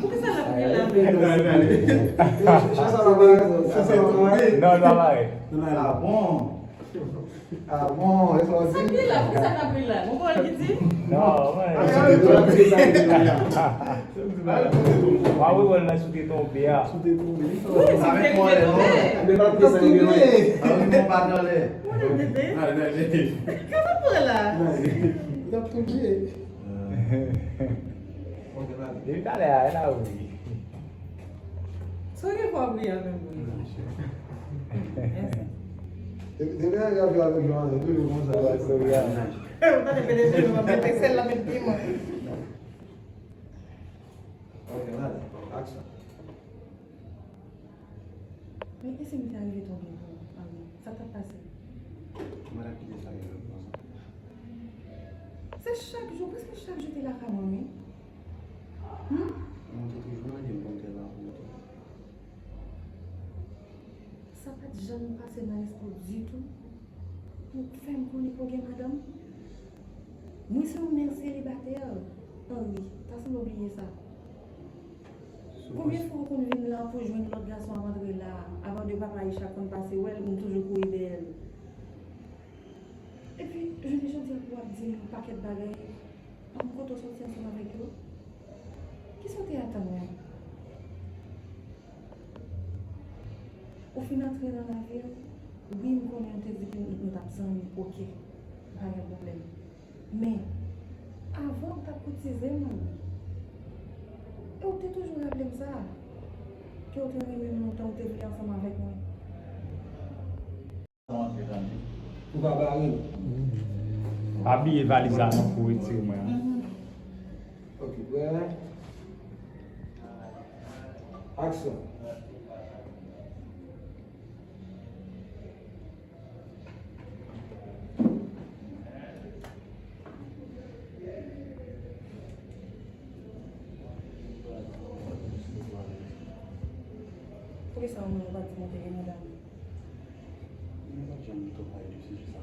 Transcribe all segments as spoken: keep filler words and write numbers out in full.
Poukisa l ap ri la menm? Non, non, non. Ah bon? Ah bon, e sa w di? Sa ki la? Poukisa l ap ri la? Gon pawòl ki di? Non, mwen. Wa wi wè l nan sou te tonbe a. Sou te tonbe. Wi, sou te tonbe. Mwen pa tande. Kòman pran la? L ap tonbe. Depi talè a, e la wi. Sa gen fò ap ri a menm wi. Depi lè y ap jwe avèk Joanne, li toujou konsa. Ou pa te pede jwe, nou ap mete sèl la, met piman. Ok, mwen ale. Aksyon. Men e si m te arive tonbe pou Henri, sa t ap pase? Mwen t ap kite sa rive konsa. Se chak jou, prèske chak jou te lakay mwen, wi. Hmm? Mwen te toujou mande m pou m te la pou ou tou. Sa pa t janm pase nan lespri w ditou pou w fè m konnen ke w gen madanm? Mwen se yon mè selibatè, Henri, ta sanble w bliye sa. Konbyen fwa w konn vin la pou w jwenn lòt gason ap antre la, avan de papa Aisha konn pase wè l, m toujou kouri dèyè l. Epi, jounen jodi a pou w ap di m yon pakèt bagay, m kote w soti ansanm avèk yo? Kisa w te atann mwen? Ou fin antre nan lavi m, wi, m konnen ou te di ke nou, nou t ap zanmi, oke, pa gen pwoblèm. Men, avan ou t ap koutize m, e ou te toujou raple m sa, ke ou te renmen m lontan, ou te vle ansanm avèk mwen. Ou pa bare l. Pa bliye valiz la non pou retire mwen an. Ok, prè? Aksyon. Poukisa ou menm ou pa di mwen te gen madanm? Mwen pa t janm twò pale de sijè sa.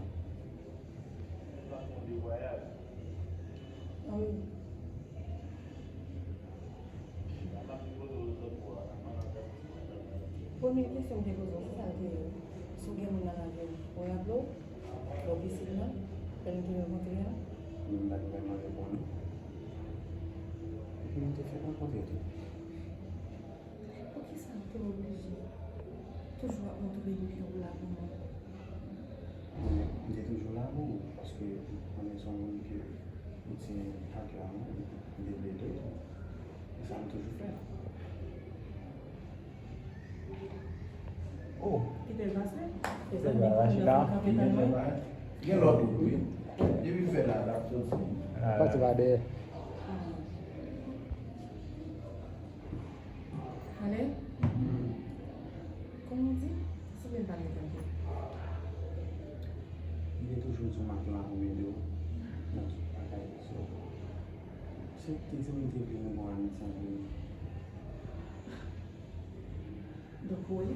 Premye kesyon m te poze w, se sa l te ye. Si w gen moun nan lavi w, ou raple w? Bò pisin nan, lè nou te rankontre a? Mwen pa t vrèman reponn ou. Epi nou te fèk rankontre tou. Poukisa w te oblije toujou ap montre m ke w la pou mwen? Mwen, m te toujou la pou ou, paske mwen se yon moun ke ou tyen a kè a mwen, m te vle ede w tou. E sa m toujou fè. Oh. Kite l pase. E sa m te konn ap kanpe tann mwen. Gen lòt wout, wi. Depi l fè la, l ap soti. Pati pa dèyè. Ale? Kòman w di? Sanble m pa gen tande. Li te toujou di w m ap la pou m ede w nan tout bagay. So, si w te di m ou te vle nou gen yon amitye ant nou. Donk, wi,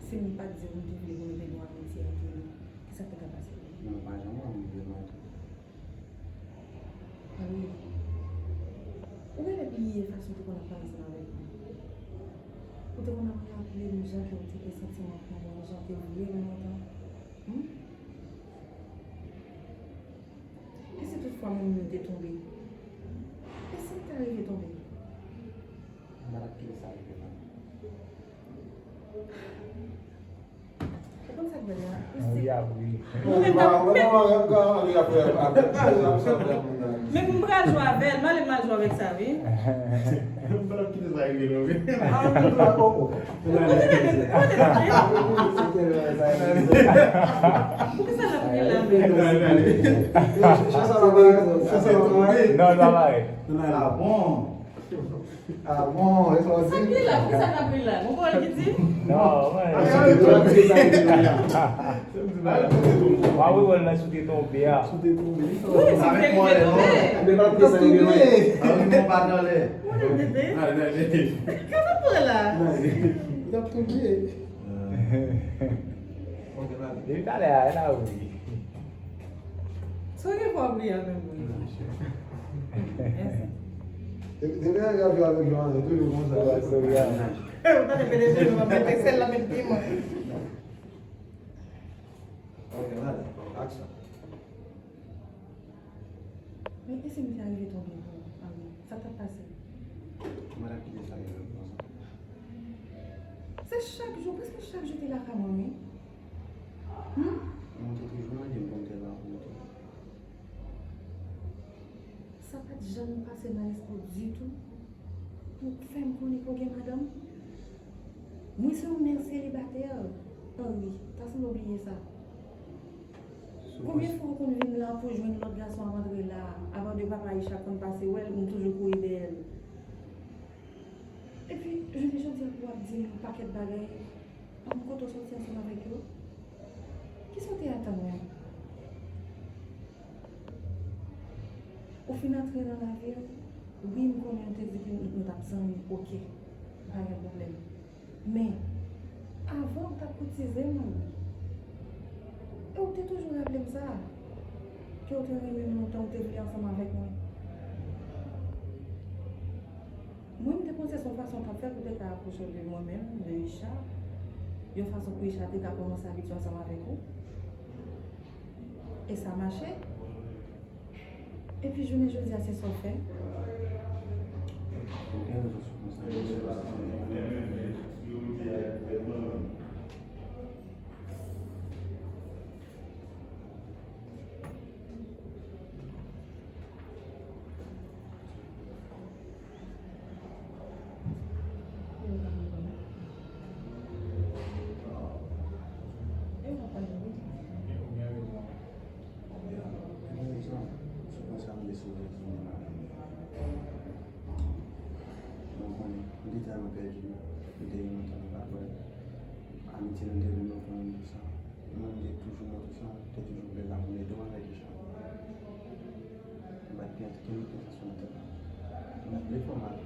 si m pa t di w m te vle pou nou te gen yon amitye ant nou, kisa k te ka pase? Men ou pa janm wè m vle manje. Ann wi. Ou genlè bliye fason w te konn ap pale ansanm avèk mwen. Ou te konn ap raple m jan ke w te gen santiman pou mwen, jan w te vle m lontan. Hmm? E si tout fwa mwen menm m te tonbe? E si m ta rive tonbe? Mwen pa t ap kite sa rive non. Ou konn sa k bèl la? Anvi ap ri. Mwen menm m ap, men, men m pral jwe avè l, m ale m al jwe avèk sa, wi. M pa t ap kite sa rive non, wi. Poukisa l ap ri la menm? Non, non, non. Ah bon? E sa w di? Sa ki la? Poukisa l ap ri la? Gon pawòl ki di? Non, mwen. Wa wi wè l nan sou te tonbe a. Sou te tonbe. Wi, sou te tonbe. Mwen pa t tonbe. Mwen pa t tonbe. Tete? Kòman pou la? N ap kontinye. Depi talè a, n a oubli. Sa w gen pou w ap ri avè m, wi. Depi lè y ap jwe avèk Joanne, toujou konsa. Ou pa te pede jwe, mwen mete sèl la, met piman. Ok, allez, action. Men e si misye a rive tonbe pou ou, Henry? Sa k t ap pase? Mwen t ap kite sa rive m konsa. Se chak jou, prèske chak jou te lakay mwen, wi. Hmm? Mwen te toujou mande m pou m te la pou ou tou. Sa pa t janm pase nan lespri w ditou pou w fè m konnen ke w gen madanm? Mwen se yon mè selibatè, Henry, ta sanble w bliye sa. Konbyen fwa w konn vin la pou w jwenn lòt gason ap antre la, apa de papa Isha konn pase wè l, m toujou kouri dèyè l. Epi, jounen jodi a pou w ap di m yon pakèt bagay, an kote w soti ansanm avèk yo? Kisa w te atann wè? Ou fin antre nan lavi m, wi, m konnen w te di ke nou, nou t ap zanmi, oke, pa gen pwoblèm. Men, avan ou t ap koutize m, e ou te toujou raple m sa, ke w te renmen m lontan, ou te vle ansanm avèk mwen. Mwen, m te panse se yon fason w t ap fè pou w te ka apwoche w de mwen menm, de Isha, yon fason pou Isha te ka kòmanse abitye ansanm avèk ou. E sa mache. Epi jounen jodi a, se sa w fè. Mwen konnen, m te tèlman pèdi, m te gen lontan m pa wè l. Amitye nou te vin nan pwen sa. Mwen, m te toujou nan tout sa, m te toujou vle la pou m ede w avèk Isha. M pa t gen okenn lòt fason nan tèt mwen. M pa t vle fè w mal.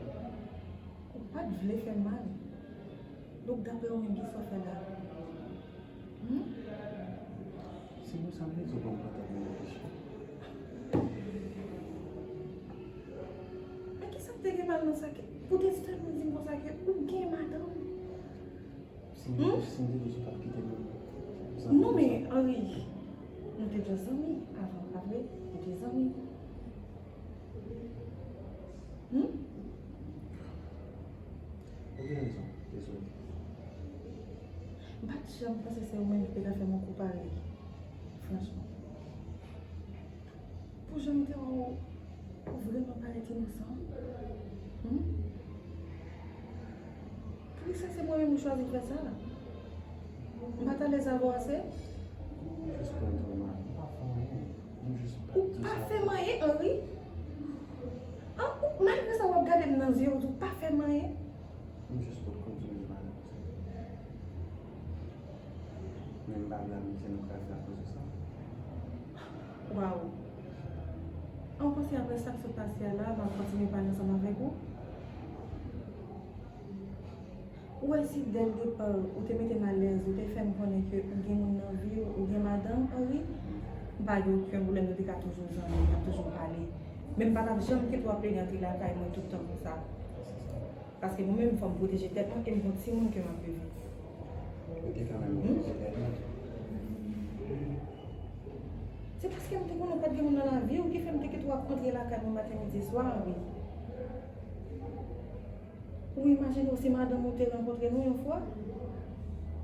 Ou pa t vle fè m mal? Donk, daprè ou menm, kisa w fè la? Hmm? Se pou sa m te di w ban m pran tèt mwen reflechi. Men kisa k te gen mal nan sa ke, pou w te tèlman di m konsa ke ou gen madanm? Si m te, si m te di w, ou t ap kite m. Non, men, Henry, nou te dwe zanmi avan, pa vre? Nou te zanmi. Hmm? Ou gen rezon, dezole. M pa t janm panse se ou menm ki te ka fè m yon kou parèy. Franchman. Pou jan m te wè w, ou vrèman parèt inosan. Hmm? Poukisa se mwen menm ou chwazi fè sa? M pa t alèz avè w ase? M jis pran tan m, m pa fè anyen. M jis pa t di sa. Ou pa fè m anyen, Henry? An, ou, malgre sa, w ap gade m nan zye, ou di w pa fè m anyen? M jis pot kontinye pale. Men m pa vle amitye nou kraze akoz de sa. Waw. An w panse apre sa k sot pase a la, m ap kontinye pale ansanm avèk ou? Ou wè si dès le départ, ou te mete m alèz, ou te fè m konnen ke ou gen moun nan vi w, ou gen madanm, Henry, m pa gen okenn pwoblèm, nou te ka toujou zanmi, n ap toujou pale. Men m pa t ap janm kite w ap plede antre lakay mwen tout tan konsa. Paske mwen menm, fò m pwoteje tèt mwen e m gon timoun ke m ap leve. Ou te kanmenm pwoteje tèt mwen. Se paske m te konnen w pa t gen moun nan lavi w ki fè m te kite w ap antre lakay mwen maten, midi e swa, wi. Ou imajine w si madanm ou te rankontre nou yon fwa?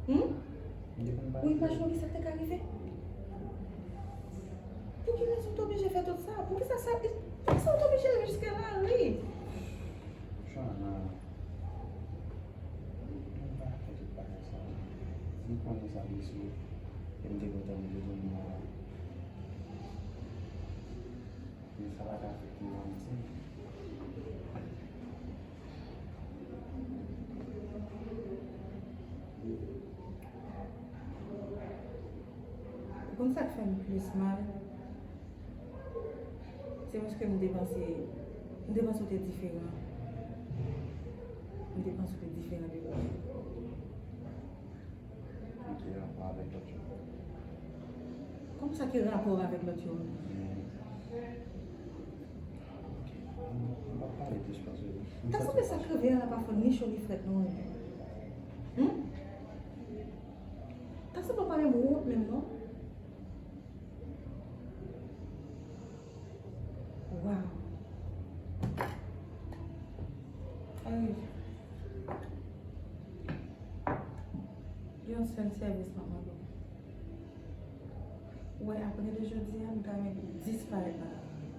Hmm? Ou imajine w ki sa k te ka rive? Pou ki rezon w te oblije fè tout sa? Poukisa sa, poukisa w te oblije rive jiske la, wi? Joanna, m pa fè tout bagay sa. M konnen sa, mesye, e m te kontan m te tounen la. Men sa pa ka afekte w anyen. Ou konn sa k fè m plis mal? Se paske m te panse, m te panse w te diferan. te panse w te diferan de lòt yo? Ki rapò avèk lòt yo? Kòman sa ki rapò avèk lòt yo? Ok. M p ap pale plis paske m santi. Ta sanble sa k rive a la pa fè ni cho ni frèt non. Hmm? Ta sanble w pa menm wont menm non. Wow. Ay. Yon sèl sèvis m ap mande w. Ou wè, apre de jodi a, m ta renmen disparèt nan lavi w.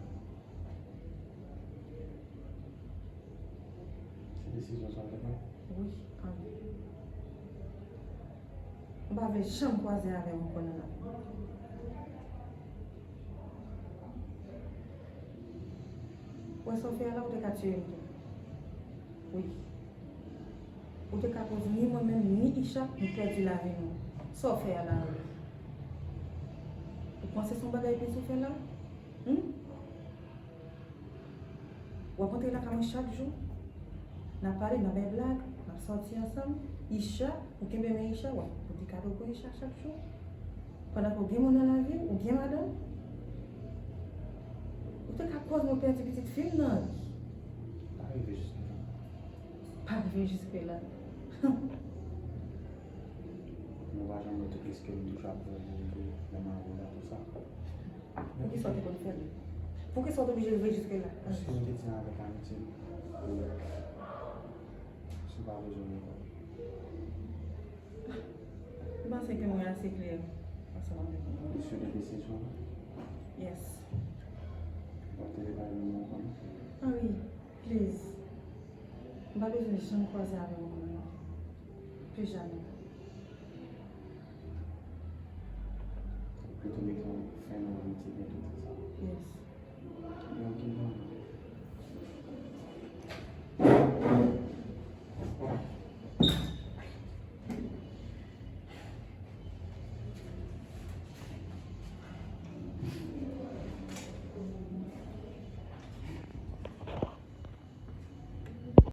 Se desizyon sa w te pran? Wi, ann. M pa vle janm kwaze avè w ankò nan lavi m. Ou wè sa w fè a la, ou te ka tiye m tou. Wi. Ou te ka koz ni mwen menm, ni Isha, nou pèdi lavi nou. Sa w fè a la, wi. Ou panse se yon bagay piti w fè la? Hmm? W ap antre lakay mwen chak jou. N ap pale, n ap bay blag, n ap sòti ansanm. Isha, ou kenbe men Isha, w ap pote kado pou Isha chak jou. Pandan ke w gen moun nan lavi w, ou gen madanm, ou te ka koz mwen pèdi pitit fi m nan. Pa rive jiske la. Pa rive jiske la. Nou pa janm wè tout riske m toujou ap pran pou lè m a ou la, tout sa. Poukisa w te konn fè l? Poukisa w te oblije rive jiske la? Paske m te di avèk Amityé pou si w pa bezwen m ankò. M panse ke mwen ase klè ansanm avèk ou. Li sou de desizyon an? Yes. W ap te repale nan mwen ankò non? Henry, please. M pa bezwen janm kwaze avè w ankò non. Plis jamè. Ou te mete yon fen nan amityé gen tout sa. Yes. Gen okenn mannyè